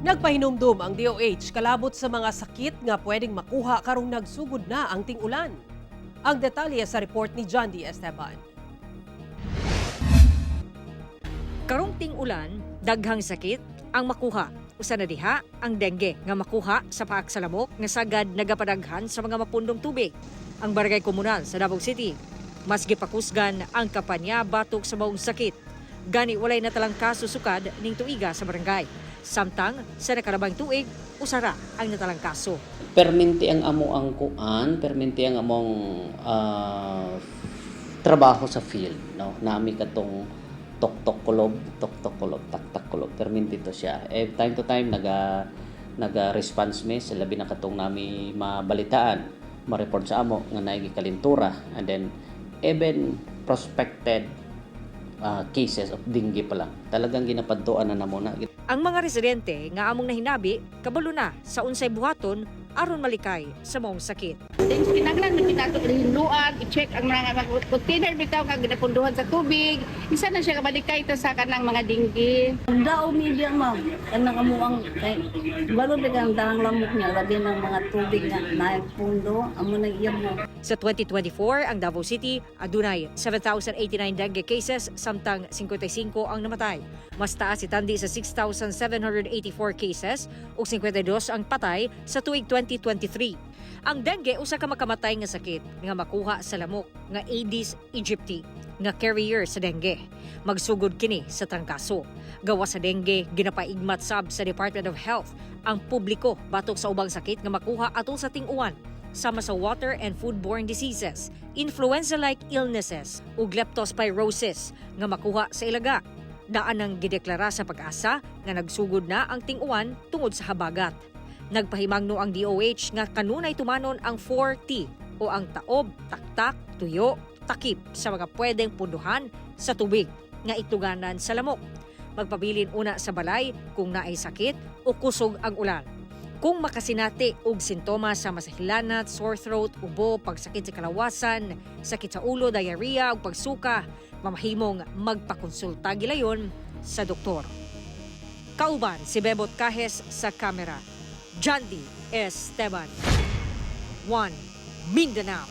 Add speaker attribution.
Speaker 1: Nagpahinumdum ang DOH kalabot sa mga sakit nga pwedeng makuha karong nagsugod na ang ting-ulan. Ang detalye sa report ni John D. Esteban.
Speaker 2: Karong ting-ulan, daghang sakit ang makuha. Usa na diha ang dengue nga makuha sa paak sa lamok nga sagad nagapadaghan sa mga mapundong tubig. Ang barangay komunal sa Davao City, mas gipakusgan ang kampanya batok sa maong sakit. Gani walay natalang kaso sukad ning tuiga sa barangay. Samtang sa nakarabang tuig, usara ang natalang kaso.
Speaker 3: Perminti ang amo ang kuan, perminti ang among trabaho sa field, no? Nami katong tok-tok kulob, tok-tok kulob, tak-tak kulob. Perminti to siya. Eh, time to time naga response mi sa labi na katong nami mabalitaan, ma-report sa amo nga naay kalintura, and then even prospected cases of dengue pa lang. Talagang ginapadtuan na namo na.
Speaker 2: Ang mga residente nga among nahinabi, kabalo na sa unsay buhaton aron malikay sa maong sakit.
Speaker 4: Things kinahanglan man kinato hinluan, i-check ang mga container bitaw nga ginapunduhan sa tubig. Isa na siya ka ta sa kanang mga dinggi.
Speaker 5: Dao media, ma'am. Kanang amo ang kay balo ang dahang lamok niya, labi ng mga tubig nga naipundo amo nang iya mo.
Speaker 2: Sa 2024, ang Davao City adunay 7,089 dengue cases samtang 55 ang namatay. Mas taas si Tandi sa 6,784 cases ug 52 ang patay sa tuig 2023. Ang dengue usa ka makamatay nga sakit nga makuha sa lamok nga Aedes aegypti nga carrier sa dengue. Magsugod kini sa trangkaso. Gawas sa dengue, ginapaigmat sab sa Department of Health ang publiko batok sa ubang sakit nga makuha atol sa ting-uwan sama sa water and foodborne diseases, influenza-like illnesses ug leptospirosis nga makuha sa ilaga. Daan ang gideklara sa PAGASA nga nagsugod na ang ting-uwan tungod sa habagat. Nagpahimangno ang DOH nga kanunay tumanon ang 4T o ang taob, taktak, tuyo, takip sa mga pwedeng punduhan sa tubig nga ituganan sa lamok. Magpabilin una sa balay kung naay sakit o kusog ang ulan. Kung makasinati og sintomas sama sa hilanat, sore throat, ubo, pagsakit sa kalawasan, sakit sa ulo, diarrhea ug pagsuka, mamahimong magpakonsulta gilayon sa doktor. Kauban si Bebot Cajes sa kamera. Jandy Esteban. 1 Mindanao.